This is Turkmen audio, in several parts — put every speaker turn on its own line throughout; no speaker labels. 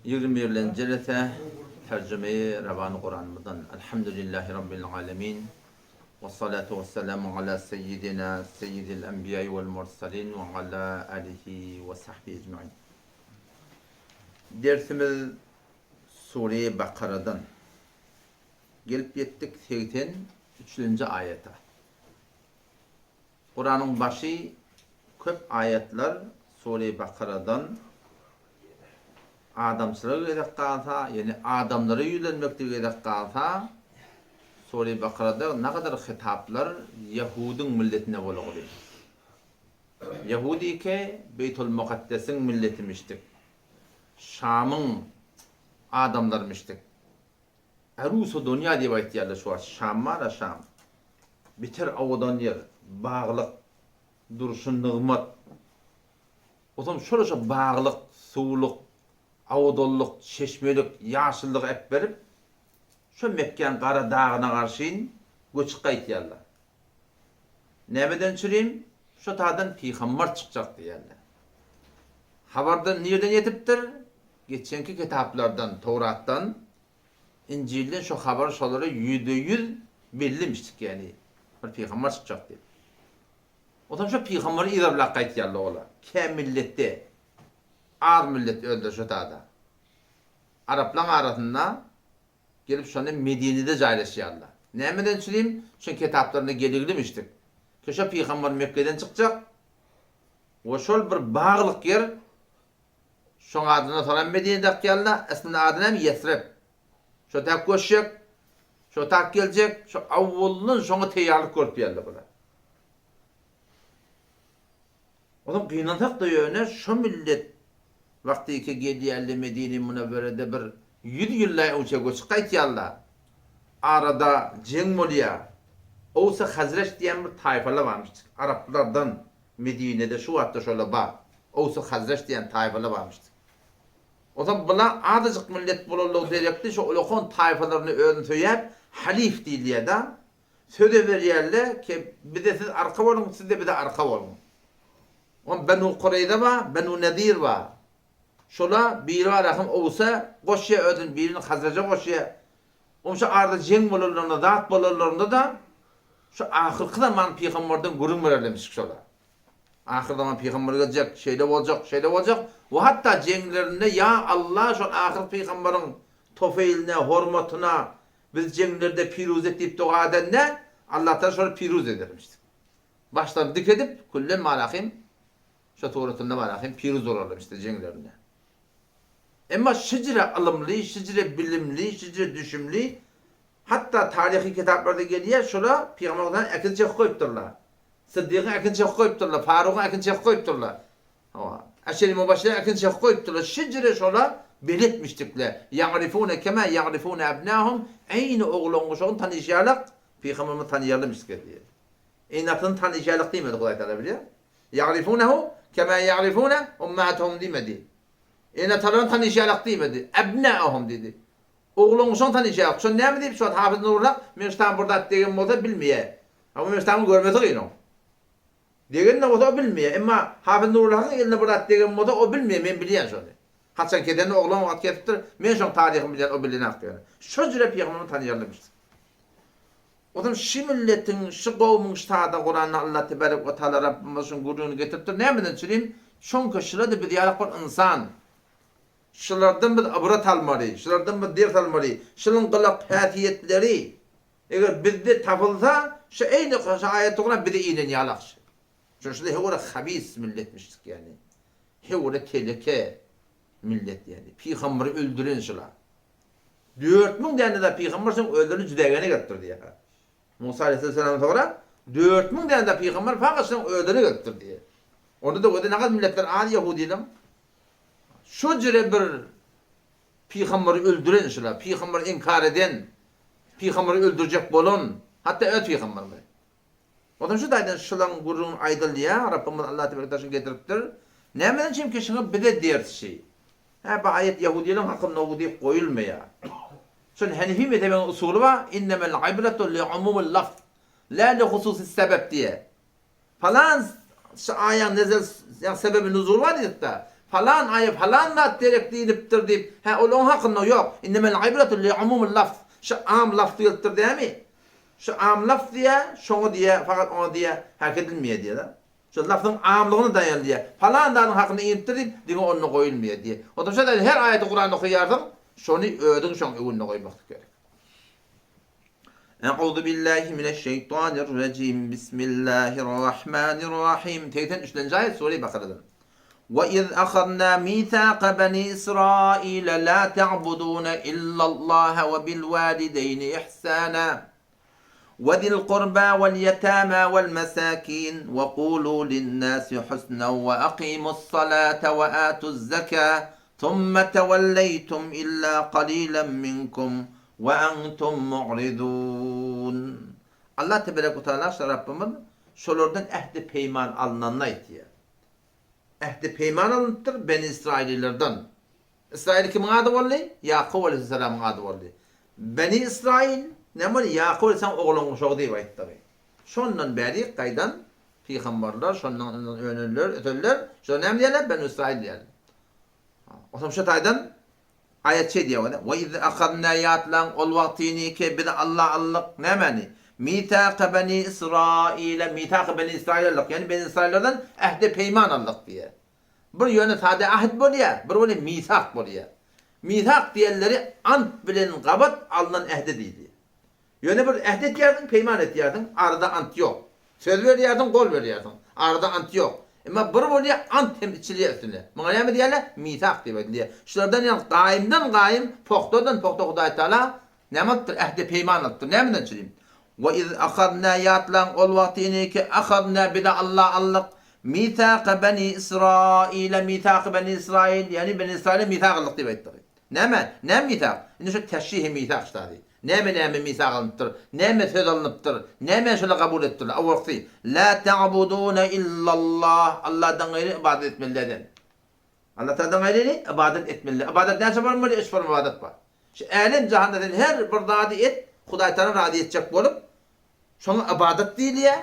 Ýigrimi birlenji jelese Terjümeýi Rewany Kuranymyzdan Elhamdülillahi Rabbil Alemin Wessalatu wesselamu ala seýýidina seýýidil enbiýai wel mursalin we ala alihi we sahbihi ecmain Dersimiz Sure-i Bakaradan gelip ýetdik 83-nji aýata. Kuranyň başy köp aýatlar Sure-i Bakaradan adamçylyga gezek galsa, ýagny adamlara ýüzlenmeklige gezek galsa, Sure-i Bakarada nagadar hitaplar ýahudyň milletine bolagly. Ýahudike Beýtul Mukaddesiň milletimişdik. Şamyň adamlarymyşdyk. Arusa donýa diýip aýtýarlar şu wagt Şam bar-a Şam. Beter owadan ýer, baglyk, durşy nygmat. Otam şol şo baglyk, suwluk, owadanlyk, çeşmelik, ýaşyllygy äpberip, şo Mekgäň gara dagyna garşyn göçüp gaýtýarlar. Nämeden çürim? Şo taýdan pygambar çykjak diýýärler. Habardan nirden ýetipdir? Geçenki kitaplardan, Towratdan, Injilden şo habar şolara ýüzbe-ýüz bellimişdik, ýagny bir pygambar çykjak diýip. Onsoň şo pygambary yzarlap gaýtýarlar olar. Kä milletde, az millet özleri şo taýda. Araplaň arasynda Gelip şonda Medinede jaýlaşýarlar. Nämeden çürim? Şoň kitaplarynda geliglimişdik. Ki şo pygambar Mekgeden çykjak we şol bir baglyk ýer şoň adyna soňam Medine dakýarlar. Aslynda ady näme? Ýesreb. Şo tak göçjek, şo tak geljek, şo awwalyndan şoňa teýýarlyk görüp ýerler bular. Onsoň gynansak-da ýöne şo millet wagtyky gelýärler Medine Münewwerede bir ýüz ýyllaý öňçä göçüp gaýtýarlar. Arada jeň bolýar. Owsa Hazreç diýen bir taýfalar barmyş araplardan Medinede şu wagtda şolar bar. Owsa Hazreç diýen taýfalar barmyş. Onsoň bular azajyk millet bolanlygy derekli şo ulakan taýfalaryny özüni söýäp halif diýilýär-da. Söze berýärler ki, bize siz arka boluň, siz-de bize arka boluň. Oň Benu Kureýza bar, Benu Nezir bar. Şola biri bar ahym Owsa goşýar özüni, birini Hazraja goşýar. Oň şu arada jeň bolanlarynda, zat bolanlarynda-da şu ahyrky zaman pygamberden gürrüň bererlermişik şola. Ahyr zaman pygamber geljek, şeýle boljak, şeýle boljak we hatda jeňlerinde ýa Alla şol ahyrky pygamberiň tofeýline, hormatyna Biz jeňlerde piruz et diýip doga edende, Allatagala şolary piruz edermişdi. Başlaryny dik edip, küllen malahym, şo suratynda malahym piruz bolarlarmyşdy jeňlerinde. Emma şijre ylymly, şijre bilimli, şijre düşümli, hatda taryhy kitaplarda gelýär, şola Pygamber Aleyhisselam äkini çekip goýupdyrlar. Syddygyň äkini çekip goýupdyrlar, Farugyň äkini çekip goýupdyrlar. Hawa. Aşeri Mubaşşer äkini çekip goýupdyrlar. Şejere şola beletmişdikle. Ýagrifune kema ýagrifune ebnahum, eýni oglan guşagyny tanyşýarlak, Pygamberimizi tanyýarlarmyşdyk diýýär. Eneatyny tanyşýarlak diýmedi Hudaý Tagala bilýär. Ýagrifunehu kema ýagrifune ummahatahum diýmedi. Eneatalaryny tanyşýarlak diýmedi. Ebnahum diýdi. Oglan guşagyny tanyşýarlak. Şony näme diýip şu wagt Hafyz Nurulhak men şu taýyn bir zat degen bolsa bilmeýär. Ama men şu taýyn görmesi kyn oň. Degen-de bolsa o bilmeýär. Emma Hafyz Nurulhakyň eline bir zat degen bolsa o bilmeýär, men bilýän şony. Haçan kesenini oglan wagt kesipdir, men şoň taryhyny bilýän, o bilenok ýöne. Şo jüre pygamberimizi tanaýarlarmyş. Ozal şi milletiň, şi gowumyň ştada Kuranda Allah tebarek we taala Rabbimiz şuň gürrüňini getiripdir. Nämeden çürim? Çonki şular-da biz ýalak bir ynsan. Şulardan biz ybrat almaly, şulardan biz ders almaly. Şunuň gylak häsiýetleri Eger bizde tapylsa, şu eýni şu aýat-y bize inen ýalak şu. Şonuň üçin höwre habis milletmişdik ýagny. Höwre teleke millet ýagny. Pygamberi öldüren şular. 4000 däne da pygamber soň özlerini jüdägene gelipdir diýýär. Musa aleyhisselam soňra 4000 däne da pygamber fakat şoň özlerine gelipdir diýýär. Onda da özi nagat milletler az ýahudiler. Şu jüre bir Pygamberi öldüren şular, pygamberi inkar eden, pygamberi öldürjek bolan, hatda öz pygamberimizi. Onsoň şu taýdan şulaň gürrüňi aýdylýar, Rabbymyz Allah tebarek taala şuny getiripdir. Nämeden çünki şuňa bize ders şi. Hä bu aýat ýahudylaryň hakynda bu diýip goýulmaýar. Şol Henefi mezhebiniň usuly bar, innemel ibretu li umumil lafz, la li hususis sebep diýe. Falan şu aýaň nezel ýa sebebi nuzul bar diýdik-de. Palan aýa palan zat gerek diýlipdir diýip, hä ol oň hakynda ýok. Innemel ibretu li umumil lafz. Şu am lafz gelipdir dämi? Şu am lafz diýýä, şoňa diýýä, fakat oňa diýýä, hak edilmeýär diýýä-de. Şu lafzyň amlygyna daýanly diýýä. Palan zadyň hakynda inipdir diýip, diňe onda goýulmaýar diýýä. Otam şo her aýaty Kuranda okaýarsyň, şony özüň şoň öňünde goýmaklyk gerek. Euzu billahi mineşşeýtanirrejim. Bismillahirrahmanirrahim. 83-nji aýat Sure Bakaradan. Ve iz ahadna misaka bani Israil la ta'budun illallah ve bil walideyni ihsana. Ve zil kurba vel yetama vel mesakin ve kulu linnasi husna ve aqimus salata ve atuz zeka Thumma tewelleytum illa qalilan minkum we entum mu'ridun. Allah teberek we taala şa Rabbymyz şolardan ähdi-peýman alnanyny aýtýar. Ähdi-peýman alnypdyr Beni Israýylylardan. Israýyl kimiň ady boldy? Ýakup aleýhissalamyň ady boldy. Beni Israýyl näme boldy? Ýakup aleýhissalamyň oglan guşagy diýip aýtdygy. Şondan bäri gaýdan pygambarlar, şondan önenler, ötenler, şolar näme diýýärler? Beni Israýyl diýýärler. Onsoň şu taýdan aýat şeý diýýär, We iz ahadna ýatlaň ol wagtyny ki biz Alla aldyk nämäni? Misaka beni Israile, misaka beni Israil aldyk, ýagny beni Israillerden ähdi peýman aldyk diýýär. Bir ýöne sada ähd bolýar, bir bolýar misak bolýar. Misak diýenleri ant bilen gabat alnan ähde diýilýär. Ýöne bir äht etýärsiň, peýman etýärsiň, arada ant ýok. Söz berýärsiň, gol berýärsiň, arada ant ýok. Emma bir bolýar, ant hem içilýär üstüne. Muňa näme diýýärler? Misak diýip aýdylýar. Şulardan ýaňy gaýymdan gaýym, pogtadan pogta Hudaý Tagala näme alypdyr? Ähdi peýman alypdyr. Nämeden çürim? We iz ahadna ýatlaň ol wagtyny ki ahadna bize Alla aldyk misaka beni Israile misaky beni Israil ýagny beni Israile misak aldyk diýip aýtdyk. Näme? Näme misak? Indi şu teşrihi misak ştady. Näme näme misak alnypdyr? Näme söz alnypdyr? Näme şolar kabul edipdirler? Owalkysy, La ta'budune illallah, Allahdan gaýry ybadat etmeli däl. Allahdan gaýry ybadat etmeli däl. Ybadat näçe forma bolýar? Üç forma ybadat bar. Şu älem jahanda sen her bir zady et, Hudaý Tagala razy etjek bolup, şoňa ybadat diýilýär.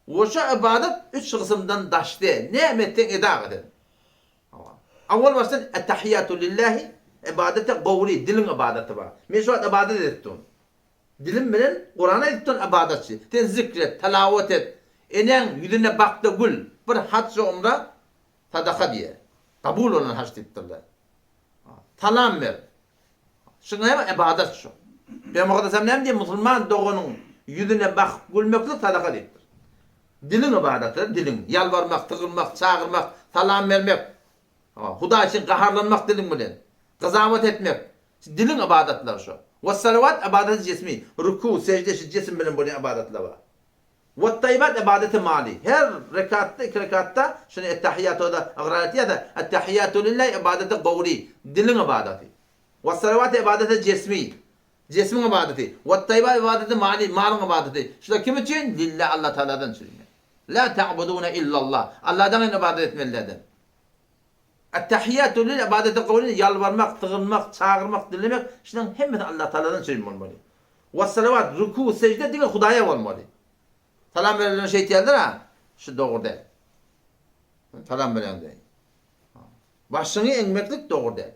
We şo ybadat üç gysymdan daş däl. Näme etseň eda sen. Owal başdan Ettahiyatu lillahi ybadate gowly diliň ybadaty bar. Men şu wagt ybadat edip durun. Dilim bilen Kuran aýdyp durun ybadatçy. Sen zikr et, talawat et. Eneň ýüzüne bakda gül. Bir haç we umra sadaka diýýär. Kabul bolan haç diýipdirler. Salam ber. Şu näme ybadat şu. Pygamber Mukaddesem näme diýýär? Musulman doganyň ýüzüne bakyp gülmeklik sadaka diýipdir. Diliň ybadaty, diliň. Ýalbarmak, sygynmak, çagyrmak, salam bermek. Hudaý üçin gaharlanmak diliň bilen. Gyzabat etmek. Şu diliň ybadatlary şu. Wassalawat ybadaty jesmi. Ruku, sejde şu jisim bilen bolýan ybadatlar bar. Wattaýybat ybadaty maly. Her rekatda, iki rekatda şuny Ettahiyýatu-da ygrar etýär-de, Ettahiyýatu lillahi ybadaty gowly, diliň ybadaty. Wassalawat ybadaty jesmi. Jesmiň ybadaty. Wattaýybat ybadaty maly, malyň ybadaty. Şular kim üçin? Lillah, Allah Tagaladan üçin. La ta'budune illallah. Allahdan gaýry ybadat etmeli däldir. Ettahiyýatu lillah ybadaty gowly, ýalbarmak, sygynmak, çagyrmak, dilemek, şularyň hemmesi Allah Tagaladan üçin bolmaly. Wassalawat, ruku, sejde diňe Hudaýa bolmaly. Salam berenler şeýtýärler-ä, şu dogry däl. Salam bereňde. Başyňy eňmeklik dogry däl.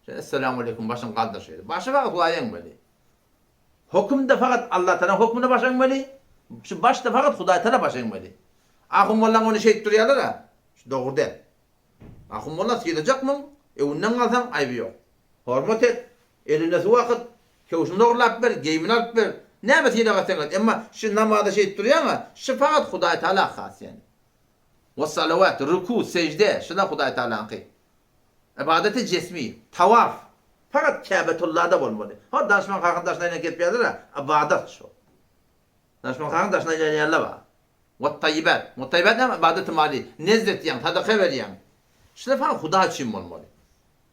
Sen Esselamu aleýkum başyňy galdyr şeýle. Başy fakat Hudaýa eňmeli. Hökümde fakat Allah Taala hökmüne baş eňmeli. Şu başda fakat Hudaý Taala baş eňmeli. Ahun mollaň ony şeýdip durýarlar-a. Şu dogry däl. Ahun molla sylajakmyň? Öwünden galsaň aýby ýok. Hormat et. Eline suw akyt, köwşüni dogrulap ber, geýimini alyp ber. Näme sylag etseň et. Emma şu namazda şeýdip durýaň-a, şu fakat Hudaý Taala has ýani. Wassalawat, ruku, sejde, şular Hudaý Taalaňky. Ybadaty jesmi, tawaf, fakat Käbetullada bolmaly. Ho, daşman kakyň daşyna aýlanyp gezip ýazar-a, ybadat şu. Daşman kakyň daşyna aýlanýanlar bar. Wattaýybat, wattaýybat näme? Ybadaty maly, nezr etýäň, sadaka berýäň. Şular fakat Hudaý üçin bolmaly.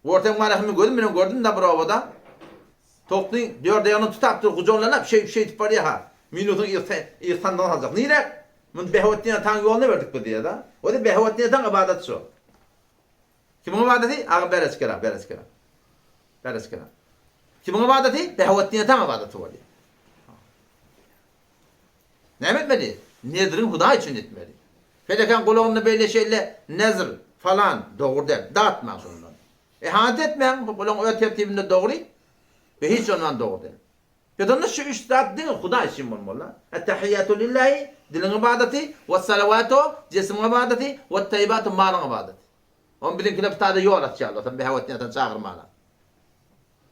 Görseň walahy men gözüm bilen gördüm da bir obada tokly dört aýagyny tutap dur gujaklanap şeýdip şeýdip barýa ha minutyň yz sandygyna saljak niräk muny Behawetdin ataň ýoluna berdik biz diýýä da o-da Behawetdin ataň ybadaty şo kimiň ybadaty agam bereçkera bereçkera bereçkera kimiň ybadaty Behawetdin ataň ybadaty bolýa Näme etmeli? Nezriňi Hudaý üçin etmeli. Pelekäň gulagynda beýle şeýle nezr. Falan, dogry däl. Datmaň şondan. Ihanet etmäň, olaň öz tertibinde dogry we hiç ondan dogry däl. Ýa-da şu üç zat diňe Hudaý üçin bolmaly. Ettehiýýatu lillahi, diliň ybadaty, wessalawatu, jismiň ybadaty, wettaýybatu, malyň ybadaty. Ony biziňkiler bu taýda ýol açýarlar, sen behewet ýatan çagyrmana.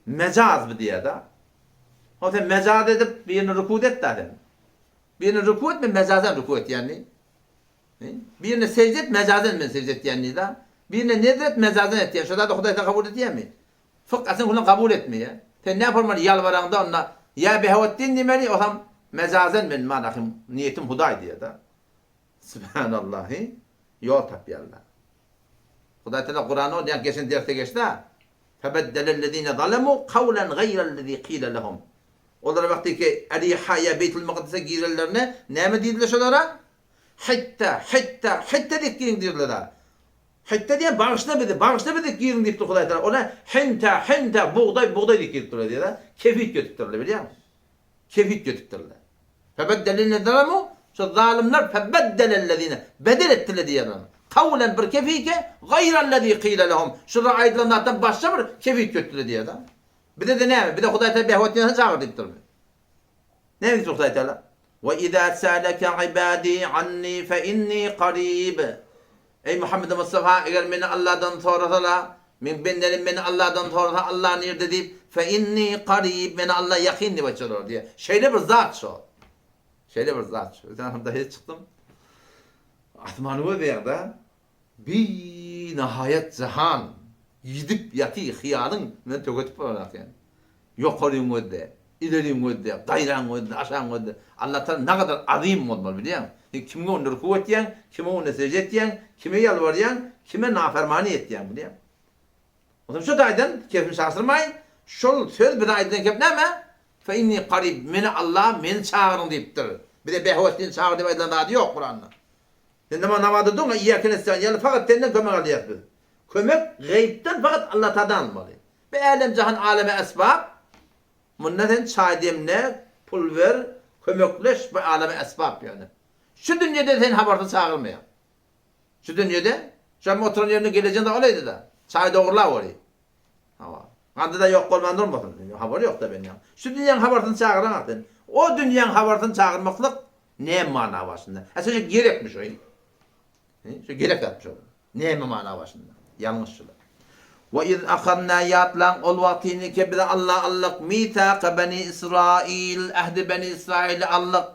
Mejaz bu diýýär-de. Hol sen mejaz edip birini rükut et-dä sen. Birini rükut et, men mejazen rükut etýän diý. Birine sejde et, mejazen men sejde etýän diý-de. Birine nezr et, mejazen etýän. Şo zady Hudaý sen kabul edýärmi? Fykh aslynda hulan kabul etmeýär. Sen näme bolmaly ýalbaraňda onda ýa Behawetdin diýmeli, osam mejazen men manahym niýetim Hudaý diýýär-de. Subhanallahi ýol tapýarlar. Hudaý Tagala Kuranda ýa geçen dersde geçdi-ä. Febeddelellezine zalemu kawlen gaýrellezi kile lehum. Olar wagty ki Eriha ýa Beýtul Mukaddese girenlerinde näme diýdiler şolara? Hitta, hitta, hitta diýip giriň diýdiler-ä. Hitta diýen bagyşla bizi, bagyşla bizi diýip giriň diýipdir Hudaý Tagala. Olar hinta, hinta, bugdaý, bugdaý diýip giripdirler diýýär-ä. Kefit götüpdirler, bilýäňmi? Kefit götüpdirler. Febeddelellezine zalemu, şo zalymlar febeddelellezine, bedel etdiler diýýärler. Kawlen bir kefike, gaýrellezi kile lehum, şulara aýdylan zatdan başga bir kefit götüpdirler diýýär-de. Bize-de näme? Bize Hudaý Tagala behwet diýen çagyr diýipdirmi? Näme diýipdir Hudaý Tagala? Ve izâ sâleke ibâdî annî fe innî karîb. Eý Muhammed Mustafa, eger meni Allahdan sorasalar, meň bendelerim meni Allahdan sorasa, Allah nirde diýip, fe innî karîb, meni Allah ýakyn diýip aýtsalar diýýär. Şeýle bir zat şo. Şeýle bir zat şo. Öten hafta hiç çykdym. Asmany gözleýäň-de, Binahaýat jahan ýidip ýaty hyýalyň bilen tögetip bolanok ýaly. Ýokaryň gözle, ileriň gözle, gaýraň gözle, aşagyň gözle. Allatagala nagadar azym bolmaly bilýäňmi? Sen kimiň öňünde ruku etýäň, kimiň öňünde sežde etýäň, kime ýalbarýaň, kime nafermany etýäň bilýäňmi? Onsoň şu taýdan kepimi çaşdyrmaýyn, şol söz bize aýdylan kep näme? Fe inni karib, meni Allah meni çagyryň diýipdir. Bize behewesdin çagyr diýip aýdylan zady ýok Kuranda. Sen namaza namazda durma Iýýäke nestaýin ýaly fakat senden kömek alýas biz. Kömek gaýypdan fakat Allatadan almaly. Bu älem jahan aleme esbap munda sen çaý demle, pul ber, kömekleş bu aleme esbap ýöne. Şu dünýede sen habarsyz çagyrmaýar. Şu dünýede şam oturan ýerinde gelejeginde olaydy-da. Çaý dogurlap oly. Hawa. Gandy-da ýok bolman durmasyn. Habary ýok-da bendäň. Şu dünýäň habarsyny çagyraňak sen. O dünýäň habarsyny çagyrmaklyk Näme mana bar şunda? Hä şo gerekmi şo? Şo gerek zatmy şo? Näme mana bar şunda? Ýalňyş şular. Wa iz ahadna ýatlaň ol wagtyny ki biz Alla aldyk mithaka beni Israil ähdi beni Israili aldyk.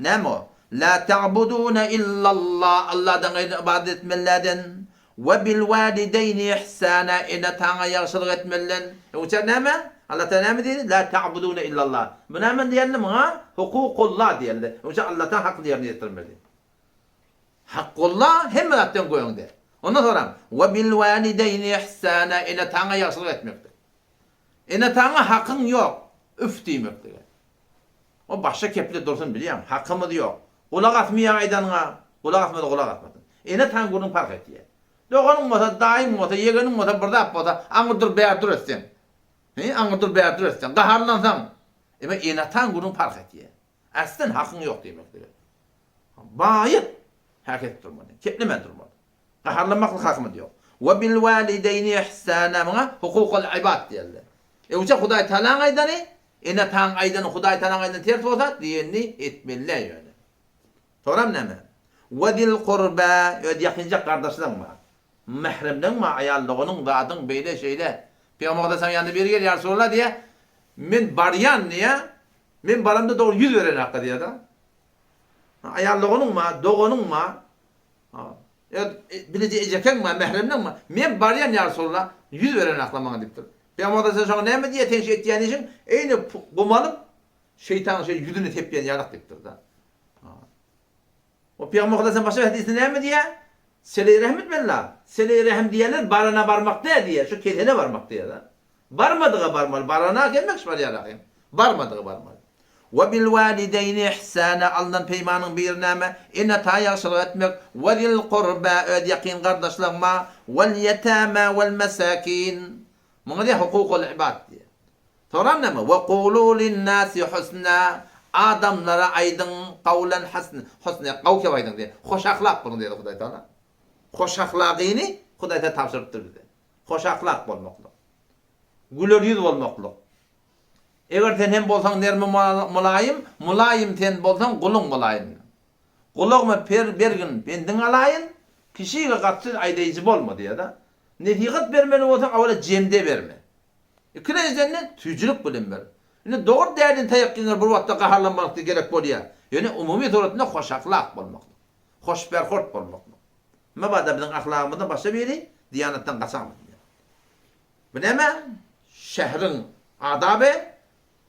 Näme o? La ta'buduna illallah Alladan gaýry ybadat etmelilerden we bil walideýni ihsana ene-ataňa ýagşylyk etmelilen. Öňçä näme? Allah Taala näme diýdi? La ta'buduna illallah. Bu näme diýildi muňa? Hukukullah diýildi. Öňçä Allah Taala hakyny ýerine ýetirmeli. Hakkullah hemme zatdan göňde. Ondan soňra we bil walideýni ihsana ene-ataňa ýagşylyk etmekdir. Ene-ataňa hakyň ýok, üf diýmekdir. O başga kepli dursun bilýäň, hakymyz ýok. Gulak asmaýaň aýdanyňa, gulak asmasa gulak asmasyn. Ene-ataň gürrüň parh etýär. Doganyň bolsa, daýyň bolsa, ýegeniň bolsa, bir zat bolsa, aňry dur, bäri dur etseň. He, aňry dur, bäri dur etseň, gaharlansaň. Emma ene-ataň gürrüň parh etýär. Aslen hakyň ýok diýmekdir. Baýat hereket durmaly, keplemän durmaly. Gaharlanmaklyk hakymyz ýok. We bil walideýni ihsana muňa hukukul ibad diýerler. Öwje Hudaý Tagalaň aýdany, ene-ataň aýdany Hudaý Tagalaň aýdany ters bolsa, diýenini etmeli-dä ýöne. Soram näme? We zil kurba öz ýakynjak gardaşlaň bar. Mähremleň bar, aýal doganyň, zadyň, beýle, şeýle. Pygamber Aleyhisselam ýanyna biri gelýär, Ýa Resulallah diýýär, men barýan diýýär, men baramda dogry ýüz beren hakda diýýär-de. Aýal doganyň bar, doganyň bar, Bileje ejekeň bar, mähremleň bar. Men barýan ýa Resulallah, 100 beren akla maňa diýipdir. Pygamber Aleyhisselam şoňa näme diýýär, seň şu etýän işiň eýni gum alyp, şeýtanyň şeýle ýüzüne sepýän ýalak diýipdir-de. O Pygamber Aleyhisselam başga bir hadysynda näme diýýär? Sele-i rehm etmeli-la. Sele-i rehm diýenler barana barmak däl diýýär, şu kesene barmak diýýär-de. Barmadyga barmaly, barana gelmek şu barýar ahym. Barmadyga barmaly. We bil walideýni ihsana alnan peýmanyň biri näme? Ene-ata ýagşylyk etmek, we zil kurba öz ýakyn gardaşlaryňa, wel ýetama wel mesakin. Muňa diýýär hukukul ibad diýýär. Soňram näme? We kulu linnasi husna adamlara aýdyň kawlan husna, gowy kep aýdyň diýýär. Hoş ahlak boluň diýýär Hudaý Tagala. Hoş ahlagyny. Hudaý tabşyrypdyr bize. Hoşahlak bolmaklyk. Güler ýüz bolmaklyk. Eger sen hem bolsaň nermi mylaýym, Mylaýym sen bolsaň guluň bolaýyn. Gulagyma per bergin, bendiň alaýyn, Kişige gaty söz aýdaýjy bolma diýýär-de. Nesihat bermeli bolsaň awala jemde berme. Ikilenjiden-de süýjülik bilen ber. Indi dogry dälini taýak ýeňer bir wagtda gaharlanmaklyk gerek bolýar. Ýöne umumy suratynda hoşahlak bolmaklyk. Hoşberhort bolmaklyk. Mabada biziň ahlagymyzdan başga biri diýanatdan gaçamyz. Bu näme? Şähriň adaby,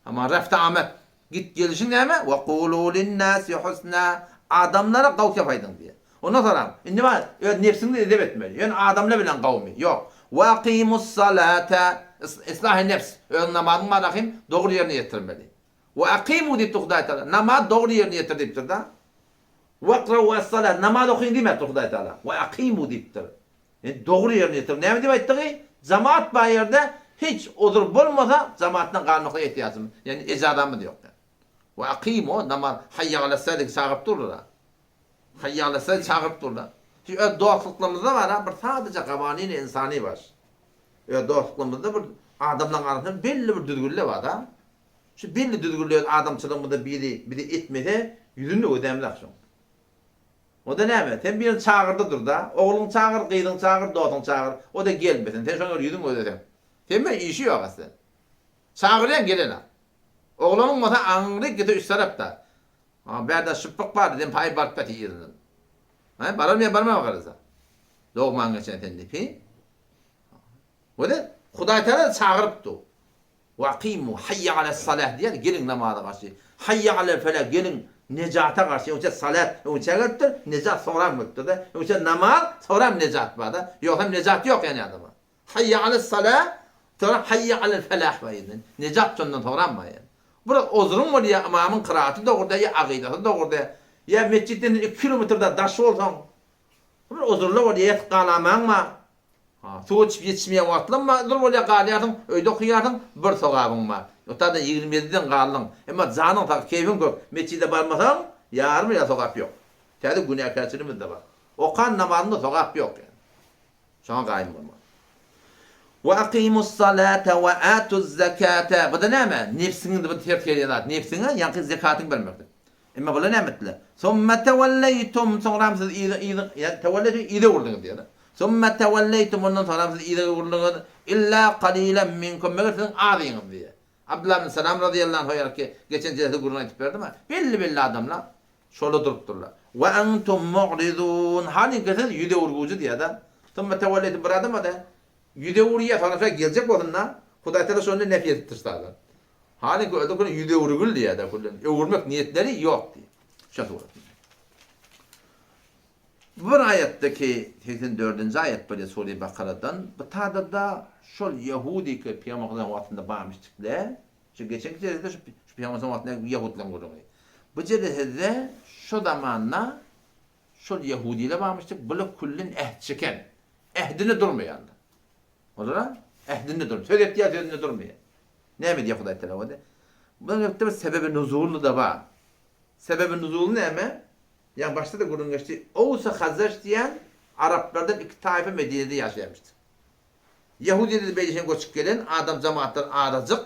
amma refti-amet, git-gelişiň näme? Wa kulu linnäsi husna, adamlara gowy gep aýdyň diýýär. Ondan soňram, indi bar, öz nebsiňi edep etmeli. Ýöne adamlar bilen gowumy? Ýok. Wa akymus-salata, islahy nefs, öz namazyň bar ahym, dogry ýerine ýetirmeli. Wa akymu diýipdir Hudaý Tagala, namaz dogry ýerine ýetir diýipdir-de. Wakrau-as-salat, namaz okyň diýmäpdir Hudaý Tagala. Wa akymu diýipdir. Indi dogry ýerine ýetir. Näme diýip aýtdygy? Jamaat bar ýerde hiç uzur bolmasa jamaatdan galmaklyga ehtiýajymyz, ýagny ejazamyz ýok. We akymu namaz haýýa alas-salat diýip çagyryp durlar-a. Haýýa alas-salat çagyryp durlar. Şu öz dostluklarymyzda bar-a bir sadaja gawanin-i ynsany bar. Öz dostluklarymyzda bir adamlaryň arasynda belli bir düzgünler bar-da. Şu belli düzgünler öz adamçylygymyzda biri bizi etmese ýüzüni ödämzok şoň. O-da näme, sen birini çagyrda dur-da, ogluňy çagyr, gyzyňy çagyr, dostuňy çagyr, o-da gelmesin, sen şoňa görä ýüzüňi ödeseň. Sen bilen işi ýok asly. Çagyrýaň gelenok. Oglanyň bolsa aňryk gite üç tarapda. Ha, bärde şypbyk bar, sen paý baryp ýat yzyndan. Ha, bararmy ýa barmamy garasa. Dogman geçen sen diýip, hi? O-da Hudaý Tagala çagyryp dur. Wakimu, haýýa ales-salah diýýär, geliň namaza garşy. Haýýa alel-felah, geliň nejata garşy. Öňçe salat öňçä gelipdir, nejat soňram gelipdir-de. Öňçe namaz, soňram nejat bar-da. Ýogsam nejat ýok ýani adama. Haýýa ales-salah, soňra haýýa alel-felah bar indi. Nejat şondan soňram bar ýani. Bir ozruň bolýar, ymamyň kyraaty dogry däl, ýa agydasy dogry däl, ýa metjitden iki kilometrda daş bolsaň, bir ozurlar bolýar, ýatyp galamaň bar. Suw içip ýetişmeýän wagtlaň bar, dur bolýar galýarsyň, öýde okaýarsyň, bir sogabyň bar. Otagda 20 ýediden galdyň. Emma janyň sag, keýpiň kök, metjide barmasaň, ýarym ýa sogap ýok. Täze günäkärçiligimiz-de bar. Okan namazyňda sogap ýok ýani. Şoňa gaýym bolmaly. Wa akymus-salata wa atuz-zakata. Bu-da näme? Nebsiňi bu ters gelýän zat. Nebsiňe ýaňky zekatyňy bermeklik. Emma bular näme etdiler? Summa tewelleýtum, soňram siz yza, yza, ýa tewelleýtum yza öwrüldiňiz diýýär. Summa tewelleýtum, ondan soňram siz yza öwrüldiňiz, illa kalilen minkum, meger siziň azyňyz diýýär. Abdullah ibn Salam razyýallahu anhu ýaly geçen jelsede gürrüň aýdyp berdim-ä. Belli-belli adamlar şola durupdyrlar. We entum mu'rizun, halyňky siz ýüz öwürgüji diýýär-de. Summa tewelleýtum bir adam-da ýüz öwürýär, soňra şo geljek bolsun-da, Hudaý Tagala şonda nefýe edipdir şu zady. Halyňky özi küle ýüz öwrügil diýýär-de küllen. Öwürmek niýetleri ýok diýýär. Şo suratynda. Bu bir aýatdaky 84-nji aýat bolýar Sure Bakaradan. Bu tada-da şol ýehudiki pygamberimiziň wagtynda barmyşdykle. Şu geçenki jelesede şu şu pygamberimiziň wagtynda ýehudylaryň gürrüňi. Bu jelesede şo zamanda şol ýehudiler barmyşdyk, bular küllen äht çeken. Ähdinde durmaýanlar. Olara ähdinde dur. Söz etýär, sözünde durmaýar. Näme diýýär Hudaý Tagala onda? Bunuň elbetde bir sebebi nuzuly-da bar. Sebebi nuzuly näme? Ýa başda-da gürrüň geçdi. Owsa Hazraç diýen araplardan iki taýpa Medinede ýaşaýarmyşdyr. Ýehudiler-de beýleşen göçüp gelen adam jemaatlar azajyk.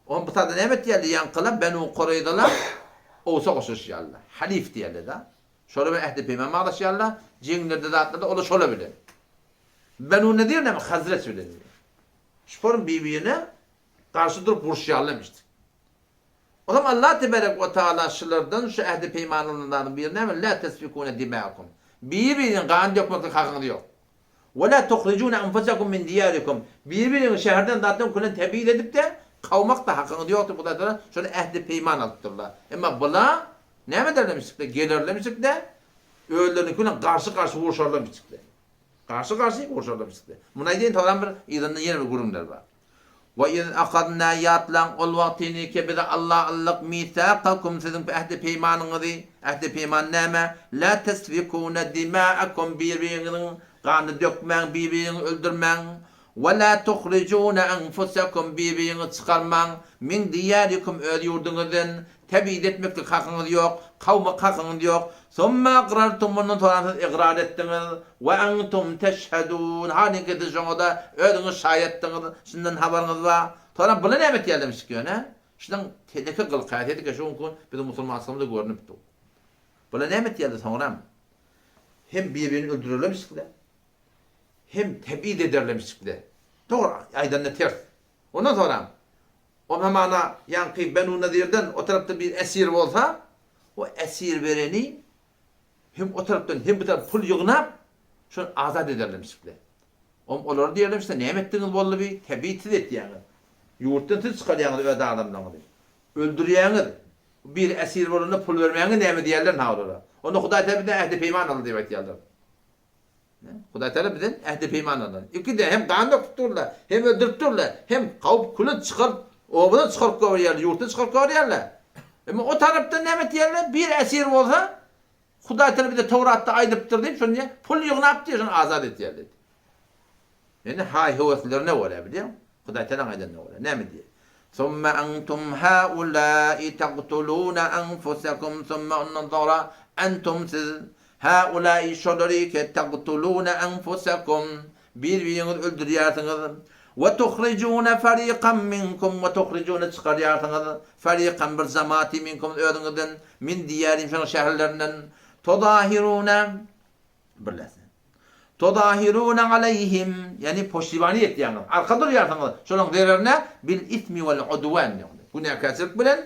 Oňa bu taýda näme etýärler? Ýaňkylar Benu Kureýzalar Owsa goşulyşýarlar. Halif diýýärler-de. Şolar bilen ähdi-peýman baglaşýarlar. Jeňlerde zatlarda olar şolar bilen. Benu Nedir näme Hazreç bilen diýýär. Şularyn bir-birine garşy durup uruşýarlarmyşdy. Olam Allah teberek we taala şulardan şu ähdi peýman alynan zadyň biri näme? La tesfikune dimaakum. Bir-biriniň gany dökmeklik hakyňyz ýok. We la tuhrijune enfusakum min diýarikum. Bir-biriňi şäherden zatdan külen tebid edip-de kowmak-da hakyňyz ýok diýip Hudaý taala şony ähdi peýman alypdyrlar. Emma bular näme ederlermişdikler? Gelerlermişdikler, özleriniňki bilen garşy-garşy urşarlarmişdikler. Garşy-garşy urşarlar çykdy. Muny aýdaýyn soňram bir yzyndan ýene bir gürrüňler bar. We iz ahadna ýatlaň ol wagtyny ki biz Alla aldyk misakakum siziň ähdi-peýmanyňyzy, ähdi-peýman näme? La tesfikune dimaakum bir-biriňiziň ganyny dökmäň, bir-biriňizi öldürmäň. We la tuhrijune enfusakum bir-biriňizi çykarmaň min diýarikum öz ýurduňyzdan, tebid etmeklik hakyňyz ýok. Kawmak hakyňyz ýok. Summa akrartum mundan soňra siz ygrar etdiňiz. We entum teşhedun halyňki siz şoňa-da özüňiz şaýatdyňyz, şundan habaryňyz bar. Soňra bular näme etýärlermişik ýöne? Şunuň teleke gylyk-häsiýeti şu günki gün biziň musulmançylygymyzda görnüp dur. Bular näme etýärler soňram? Hem bir-birini öldürerlermişikler, hem tebid ederlermişikler. Dogry, aýdanda ters. Ondan soňram, o hamana ýaňky Benu Nazirden o tarapda bir esir bolsa, o esir bereni hem o tarapdan, hem bu tarapdan pul ýygnap, şony azat ederlermişikler. Om olara diýerlermişler, näme etdigiňiz boldy bi, tebid siz etýäňiz. Ýurtdan siz çykarýaňyz öz adamlaryňyzy. Öldürýäňiz. Bir esir bolanda pul bermäňiz näme diýerler ha olara. Onda Hudaý Taala bizden ähdi-peýman aldy diýip aýtýarlar. Hudaý Taala bizden ähdi-peýman aldy. Iki-de hem gan döküp durlar, hem öldürip durlar, hem kawup küle çykaryp, obadan çykaryp goýberýärler, ýurtdan çykaryp goýberýärler. Emma o tarapdan näme etýärler? Bir esir bolsa, Hudaý Taala bize Towratda aýdypdyr diýip, şony pul ýygnap diýip, şony azat etýärler. Indi haý-höweslerine görä bilýäň, Hudaý Tagalaň aýdanyna görä näme diýýär? Summa entum haulai tagtuluna enfusakum summa ondan soňra entum siz haulai şolary ke tagtuluna enfusakum bir-biriňizi öldürýärsiňiz we tuhrijuna farikan minkum we tuhrijuna çykarýarsyňyz farikan bir jamaty minkum özüňizden min diýarim şonuň şäherlerinden tuzahiruna Birlesin. Tuzahiruna aleýhim, ýagny poştibany etýäňiz, arka durýarsyňyz şolaryň zererine bil ismi wal udwan, ýagny günäkärçilik bilen,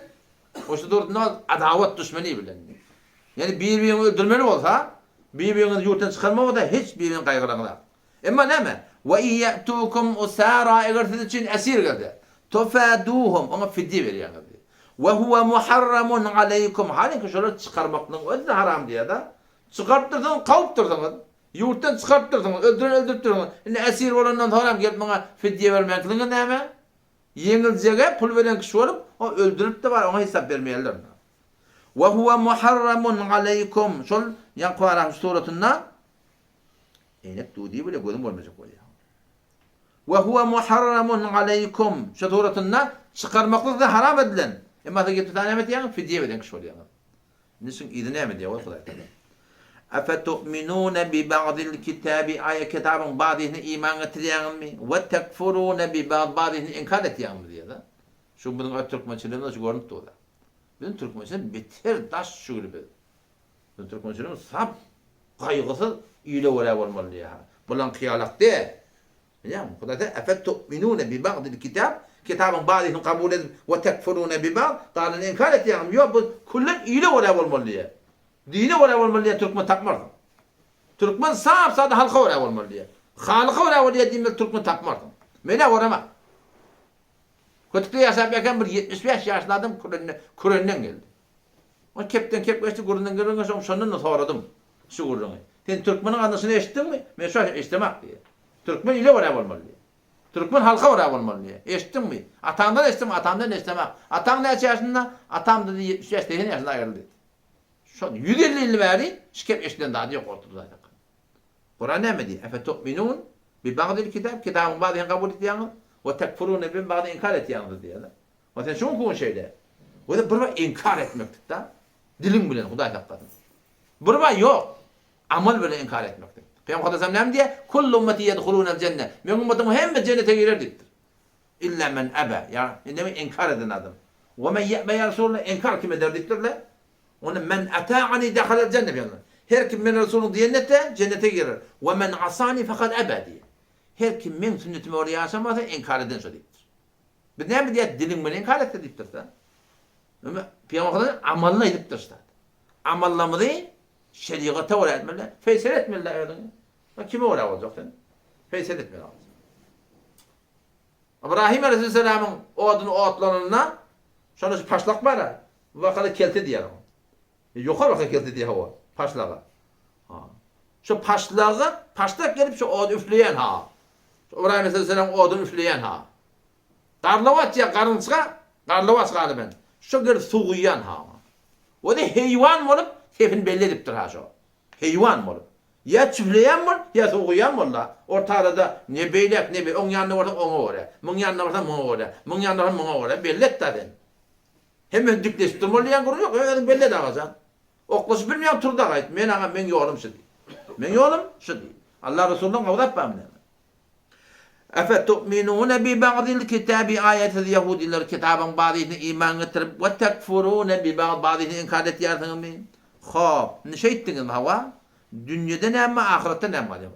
goşa durduna adawat duşmeni bilen. Ýagny bir-biriňi öldürmeli bolsa, bir-biriňizi ýurtdan çykarmaly bolsa hiç biriňi gaýgyraňyzak. Emma näme? Wa in ýa'tukum usara eger siz üçin esir gelse, tufaduhum oňa fidýe berýäňiz diýýär. Wa huwa muharramun aleýkum halyňki şolary çykarmaklygyň özi-de haram diýýär-de. Çykaryp dursaňyz, kowup dursaňyz, ýurtdan çykaryp dursaňyz, öldüren öldürip dursaňyz, indi esir bolandan soňram gelip maňa fidýe bermekligiňiz näme? Ýeňiljege pul beren kişi bolup, o öldürip-de bar, oňa hesap bermeýärler. Wa huwa muharramun aleýkum. Şol ýaňky Araf suratynda Eýnek duw diýip bile gözüň görmejek bolýar. Wa huwa muharramun aleýkum. Şu suratynda çykarmaklyk size haram edilen. Emma siz gelip näme etýäňiz? Fidýe beren kişi bolýaňyz. Indi şuň yzy näme diýýär goý Hudaý Tagala. Efetu'minune bi ba'dil kitabi aýa kitabyň bazysyna iman getirýäňizmi? We tekfurune bi ba'd bazysyny inkar etýäňizmi diýýär-de. Şu biziň öz türkmençiligimizde şu görnüp dur-da. Biziň türkmençiligimiz beter daş şügül biz. Biziň türkmençiligimiz sap gaýgysyz ile görä bolmaly diýýär. Bulaňky ýalak däl. Bilýäňmi? Hudaý Tagala Efetu'minune bi ba'dil kitab, kitabyň bazysyny kabul edip, we tekfurune bi ba'd, galanyny inkar etýäňizmi? Ýok, bu küllen ile görä bolmaly diýýär. Dine görä bolmaly diýen türkmen tapmarsyň. Türkmen sap-sada halka görä bolmaly diýýär. Halyka görä bolýar diýmeli türkmen tapmarsyň. Men-ä göremok. Kötükde ýaşap ýakan bir 75 ýaşly adam kürende, kürenden geldi. Ol kepden kep geçdi, gürrüňden gürrüň geçdi, şondan-da soradym şu gürrüňi. Sen türkmeniň alnyşyny eşitdiňmi? Men şu eşidemok diýýär. Türkmen ile görä bolmaly diýýär. Türkmen halka görä bolmaly diýýär. Eşitdiňmi? Ataňdan eşitdiňmi? Atamdan eşidemok. Ataň näçe ýaşynda? Atam diýdi, 75, 80 ýaşynda aýryldy diýdi. Şo 150 ýyl bäri şu kep eşiden zady ýok ortada zaten. Kuran näme diýýär? Efe tu'minun bi ba'dil kitab, kitabyň bazyny kabul edýäňiz, we tekfurune bi ba'd inkar etýäňiz diýýär. Wa sen şu günki gün şeýle. Wede bir bar inkar etmeklik da. Diliň bilen Hudaý saklasyn. Bir bar ýok. Amal bilen inkar etmeklik. Pygamber Hudaý näme diýýär? Kullu ummeti yedhulunel jenne. Meň ummatymyň hemme jennete girer diýipdir. Illa men aba. Ýa indemi inkar eden adam. Wa men ýe'be ýa Resulallah inkar kim eder diýipdirler. Onda men ata'ani dehalel jenne pygamber. Her kim men Resulyň diýenini etse jennete girer. Wa men asani fekad aba diýýär. Her kim meň sünnetime görä ýaşamasa inkar eden şo diýipdir. Biz näme diýýäs, diliň bilen inkar etse diýipdiris-dä. Ýöne Pygamber Hudaý amalyny aýdypdyr ştat. Amallarymyzy şerigata görä etmeli, feýsel etmeli-dä özüňi. Sen kime görä boljak sen? Feýsel etmeli azajyk. Ybrahym aleyhisselamyň oduny otlanynda şonda şu paşlak bar-a, bu wakada kelte diýýär oňa. Ýokary baka kelte diýýär hawa, paşlaga. Ha. Şu paşlaga, paşlak gelip şu ody üfleýän ha. Şu Ybraýym aleyhisselam oduny üfleýän ha. Garlawaç ýa garynçga, garlawaç galyben. Şu gelip suw guýýan ha. O-da heýwan bolup sesini belli edipdir ha şo. Heýwan bolup. Ýa çüfleýän bol, ýa suw guýýan bol-da. Orta arada ne beýläk, ne beýläk, oň ýanyna barsaň oňa görä, muň ýanyna barsaň muňa görä, muň ýanyna barsaň muňa görä, belli et-dä sen. Hemmesi dikleşip durmaly diýen gürrüň ýok, özüň belli et agajan. Oklaşyp bilmeýäň tur-da gaýt. Men aňa meň ýolum şu diý. Meň ýolum şu diý. Allah Resulyndan gawy zat barmy näme? Efetu'minune bi ba'dil kitabi aýa siz ýahudylar kitabyň bazysyna iman getirip we tekfurune bi ba'd bazysyny inkar etýärsiňizmi? Hop, indi şeýtdiňizmi hawa? Dünýede näme bar, ahyretde näme bar ýok.